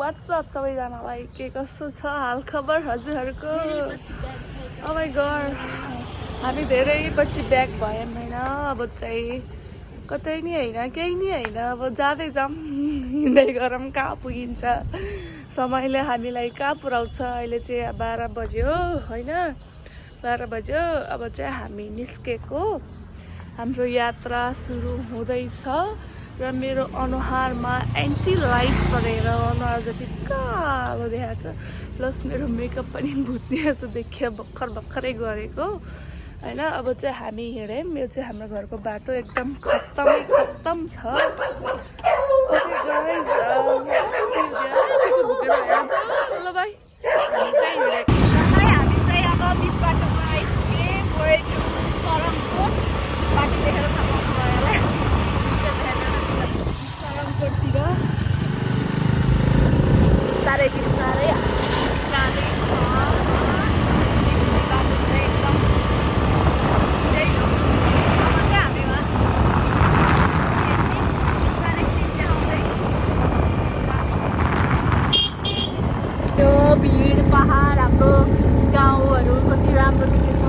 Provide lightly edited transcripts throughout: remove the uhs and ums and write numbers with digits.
WhatsApp सबैजनालाई के कस्तो छ हालखबर हजुरहरूको ओ माय गॉड हामी धेरै पछि ब्याक भयौँ हैन अब चाहिँ कतै नि हैन केही नि हैन अब जाँदै जाम हिँड्दै गरौँ कहाँ पुगिन्छ समयले हामीलाई कहाँ पुर्याउँछ अहिले चाहिँ 12 बज्यो हैन 12 बज्यो अब चाहिँ हामी निस्केको हाम्रो यात्रा सुरु हुँदैछ र मेरो अनुहारमा एन्टी लाइट परेर अनुहार जति कालो देखाएको छ प्लस मेरो मेकअप पनि भुत्ने जस्तो देखियो भर्खरै गरेको हैन अब चाहिँ हामी हिँड्यौँ यो चाहिँ हाम्रो घरको बाटो एकदम खत्तम छ ओके गाइस ल भाइ हामी चाहिँ अब बीच बाटोमा आइपुगे सरमकोट बाटो देखेर थाहा पाउनु भयो होला सरमकोटतिर बिस्तारै बिस्तारै जाँदैछ बाटो चाहिँ एकदम त्यही हो अब चाहिँ हामीमा बिस्तारै सिधै आउँदै यो भिड पहाड हाम्रो गाउँहरू कति राम्रो देखेछ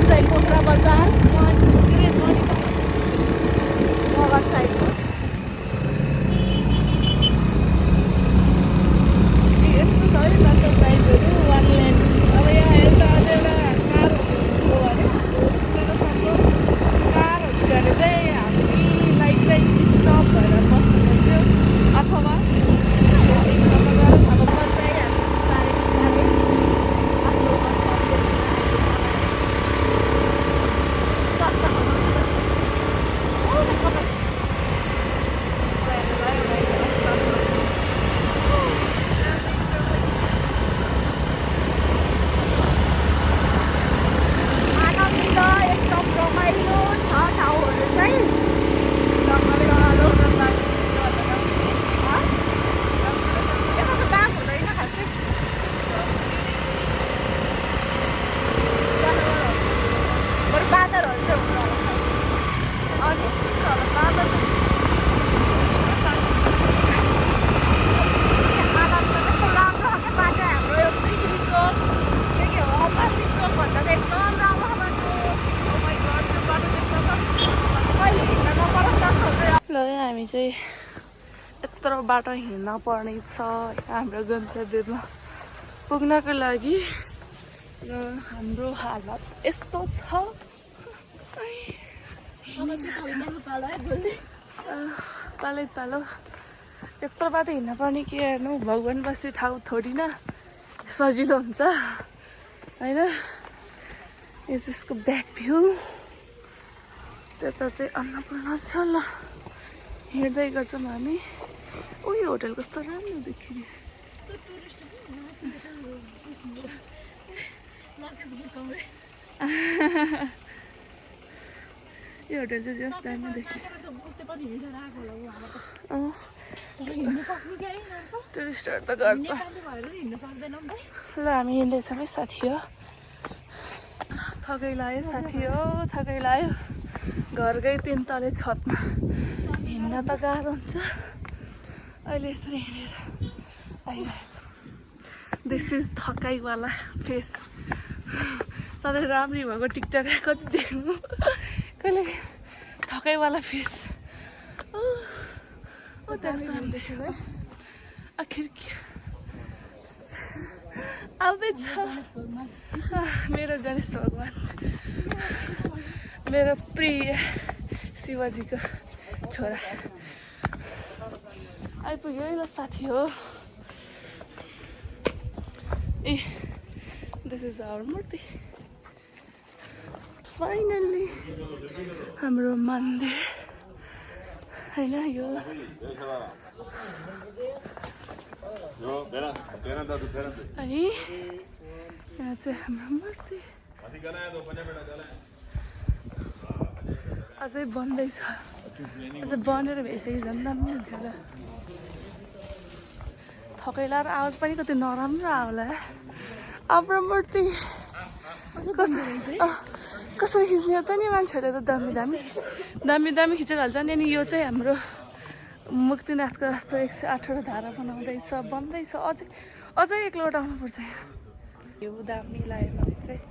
चाहिँ पोखरा बजार मगर साइडको यस्तो छ है बाटो साइडहरू वान लेन अब यहाँ यता अझ एउटा कारहरू गरे चाहिँ हामीलाई चाहिँ स्टप भएर बस्नु पर्थ्यो अथवा हामी चाहिँ यत्रो बाटो हिँड्न पर्ने छ हाम्रो गन्तव्यमा पुग्नको लागि र हाम्रो हालत यस्तो छ पालो यत्रो बाटो हिँड्न पर्ने के हेर्नु भगवान बस्ने ठाउँ थोडी न सजिलो हुन्छ हैन यो चाहिँ यसको ब्याक भ्यू त्यता चाहिँ अन्नपूर्ण छ ल हिँड्दै गर्छौँ हामी उयो होटल कस्तो राम्रो देखियो यो होटल चाहिँ जस्तो दामी देखियो टुरिस्टहरू त गर्छ ल हामी हिँड्दैछौँ है साथी हो थकै लाग्यो साथी हो थकै लाग्यो घरकै 3 तले छतमा हिँड्न त गाह्रो हुन्छ अहिले यसरी हिँडेर आइरहेको छु दिस इज थकाइवाला फेस सधैँ राम्री भएको टिकटक कति देख्नु कहिले थकाइवाला फेस ओ त्यहाँ देखेर आखिर आउँदैछ मेरो गणेश भगवान मेरो प्रिय शिवजीको छोरा आइपुग्यो है ल साथी हो ए दिस इज आवर मूर्ति फाइनल्ली हाम्रो मन्दिर हैन यो अनि यहाँ चाहिँ हाम्रो मूर्ति अझै बन्दैछ अझै बनेर भइसक्यो झन् दामी हुन्छ होला थकैला र आवाज पनि कति नराम्रो आउला हाम्रो मूर्ति कसरी खिच्ने त नि मान्छेहरूले त दामी दामी दामी दामी खिचेर हाल्छ नि। अनि यो चाहिँ हाम्रो मुक्तिनाथको जस्तो 118 धारा बनाउँदैछ बन्दैछ। अझै एक लोट आउनुपर्छ यो दामी लाग्यो मलाई चाहिँ।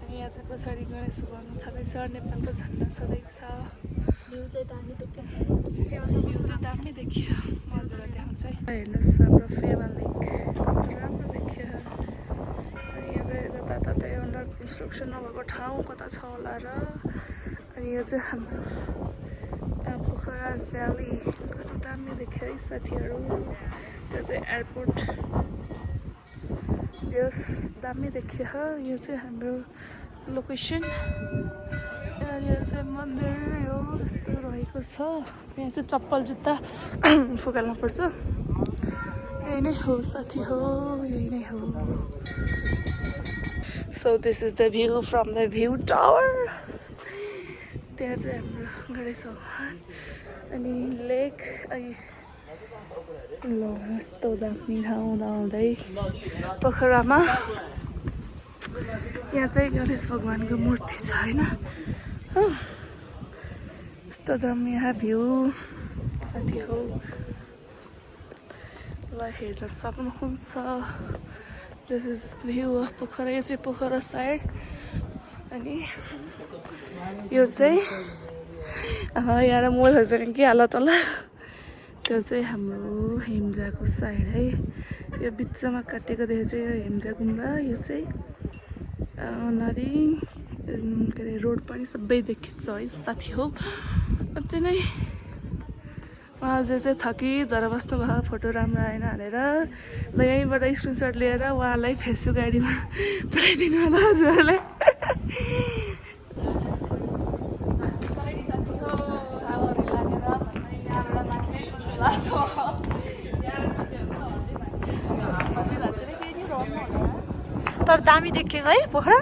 अनि यहाँ चाहिँ पछाडि गणेश भगवान छँदैछ, नेपालको झन्डा छँदैछ। भ्यू चाहिँ दामी देखियो, मजाले देखाउँछ है। हेर्नुहोस् हाम्रो फेवा लेक कस्तो राम्रो देखियो। अनि यो चाहिँ जताततै अन्डर कन्स्ट्रक्सन नभएको ठाउँ कता छ होला र। अनि यो चाहिँ हाम्रो पोखरा भ्याली कस्तो दामी देखियो है साथीहरू। त्यो चाहिँ एयरपोर्ट जस दामी देखियो। यो चाहिँ हाम्रो लोकेसन। यहाँ चाहिँ मन्दिर यो यस्तो रहेको छ। यहाँ चाहिँ चप्पल जुत्ता फुकाल्नु पर्छ। यही नै हो साथी हो, यही नै हो। So this is the view from the view tower. त्यहाँ चाहिँ हाम्रो गणेश भगवान अनि लेक। ल यस्तो दामी ठाउँ आउँदै पोखरामा। यहाँ चाहिँ गणेश भगवानको मूर्ति छ होइन। यस्तो दामी यहाँ भ्यू साथी हो। ल हेर्न सक्नुहुन्छ। This is view of Pokhara. यो चाहिँ पोखरा साइड। अनि यो चाहिँ यहाँ मोल भइसक्यो कि हालत होला। त्यो चाहिँ हाम्रो हेम्जाको साइड है। यो बिचमा काटेको देखेको चाहिँ यो हेम्जा गुम्बा। यो चाहिँ नदी के अरे रोड पनि सबै देखिन्छ है साथी हो। अति नै उहाँ चाहिँ थकिझर बस्नु भएको, फोटो राम्रो आएन भनेर ल यहीँबाट स्क्रिनसट लिएर उहाँलाई फेसबुक आइडीमा पठाइदिनु होला हजुरहरूलाई। साथी हो हावाहरू लागेर यहाँबाट मान्छे तर दामी देखेको है पोखरा।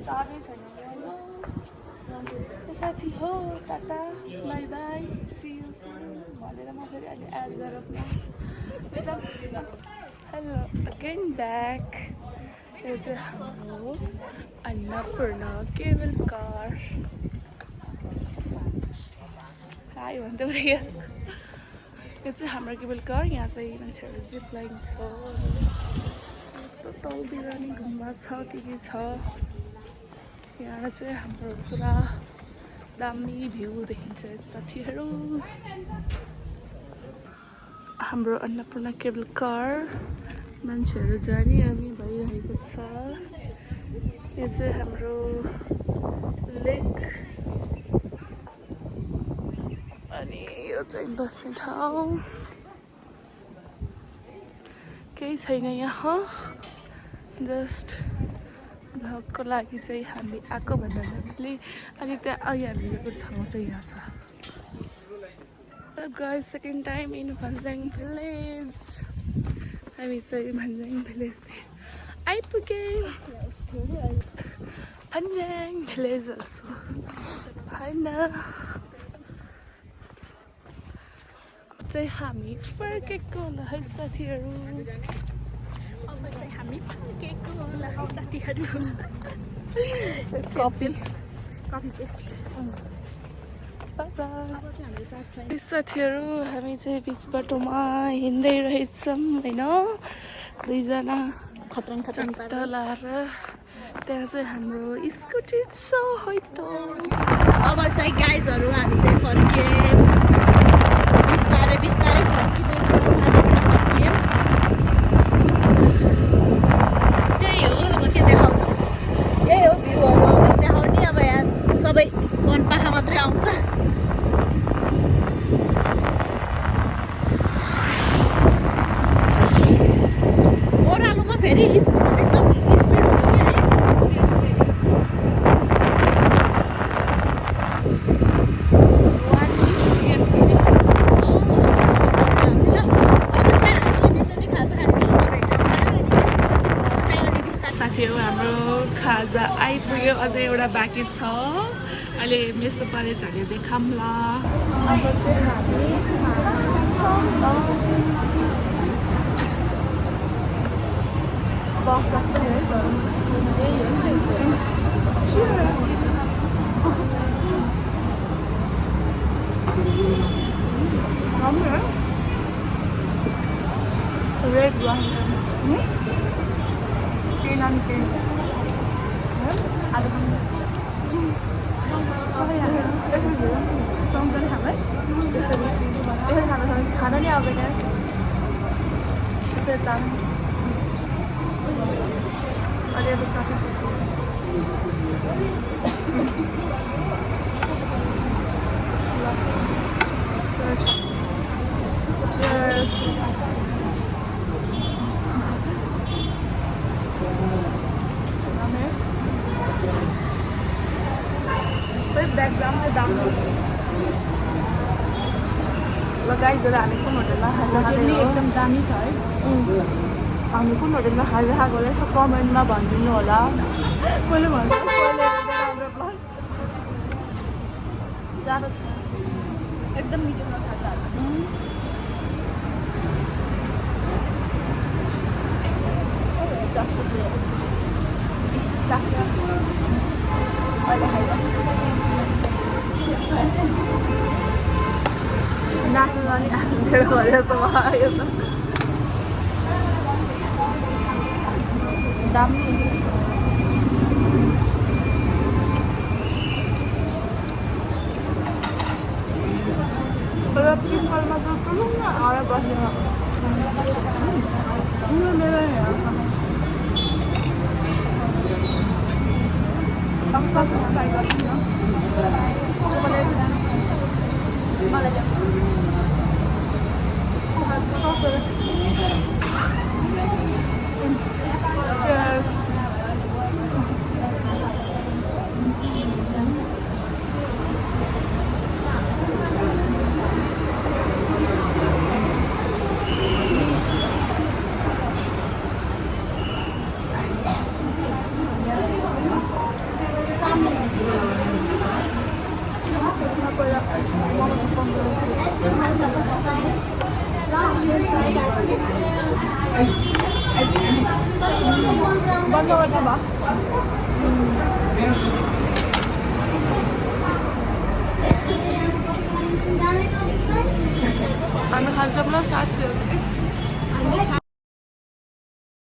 चार्जै छैन साथी हो। Ta ta bye bye see you भनेर म फेरि अहिले एड गरेर हेलो अगेन ब्याक। यो चाहिँ हाम्रो अन्नपूर्ण केबल कार। हाई भन्दै यो चाहिँ हाम्रो केबल कार। यहाँ चाहिँ मान्छेहरू जिप लाइन छ। तलतिर नि गुम्बा छ के छ। यहाँ चाहिँ हाम्रो पुरा दामी भ्यू देखिन्छ साथीहरू। हाम्रो अन्नपूर्ण केबल कार मान्छेहरू जाने आउने भइरहेको छ। यो चाहिँ हाम्रो लेक। अनि यो चाहिँ बस्ने ठाउँ केही छैन यहाँ। जस्ट भ्लगको लागि चाहिँ हामी आएको भन्दा हामीले अनि त्यहाँ अघि हामीको ठाउँ चाहिँ यहाँ छ। Guys second time in Bhanjyang village. हामी चाहिँ भन्ज्याङ भिलेजतिर आइपुग्यौँ। भन्ज्याङ भिलेज जस्तो होइन चाहिँ हामी फर्केको होला है साथीहरू। अब चाहिँ हामी फर्केको होला है साथीहरू। कफी पेस्ट साथीहरू। हामी चाहिँ बिच बाटोमा हिँड्दै रहेछौँ होइन। दुईजना चट्टा लाएर त्यहाँ चाहिँ हाम्रो स्कुटी छ है त। अब चाहिँ गाइजहरू हामी चाहिँ फर्क्यौँ। बिस्तारै बिस्तारै फर्किँदैछौँ। त्यही हो अब के देखाउनु। यही हो भ्यूहरू देखाउने। अब यहाँ सबै वनपाखा मात्रै आउँछ। ओह्रालोमा फेरि एकदम स्पिड हुँदैन है। हाम्रो खाजा आइपुग्यो अझै एउटा बाँकी छ अहिले मेसो परेछ भने देखाउँला अब चाहिँ हामी बफ जस्तो है तर यही यस्तै हुन्छ रेड वाइन केही नानी केही आलु सँगसँगै खानु है यसरी यसरी खाना नि आउँदैन यसरी तानु अलि अलि चटनी Cheers. ब्याकग्राउन्ड चाहिँ दामी ल गाइजहरू हामी कुन होटेलमा खाइरहेको एकदम दामी छ है हामी कुन होटेलमा खाइरहेको रहेछ कमेन्टमा भनिदिनु होला मैले भन्छु राम्रो प्लान जाँदो छ एकदम मिठो छ खाजाहरू जस्तो थियो अहिले खाइदा नाच्नु जाने मेरो घर जस्तो भयो त दामी पिम्पलमा त टुलुङ्ग आएर बसेर अब ससेज ट्राई गर्छु न मलाई Cheers. बन्द गर्दा भयो हामी खान्छौँ ल साथीहरू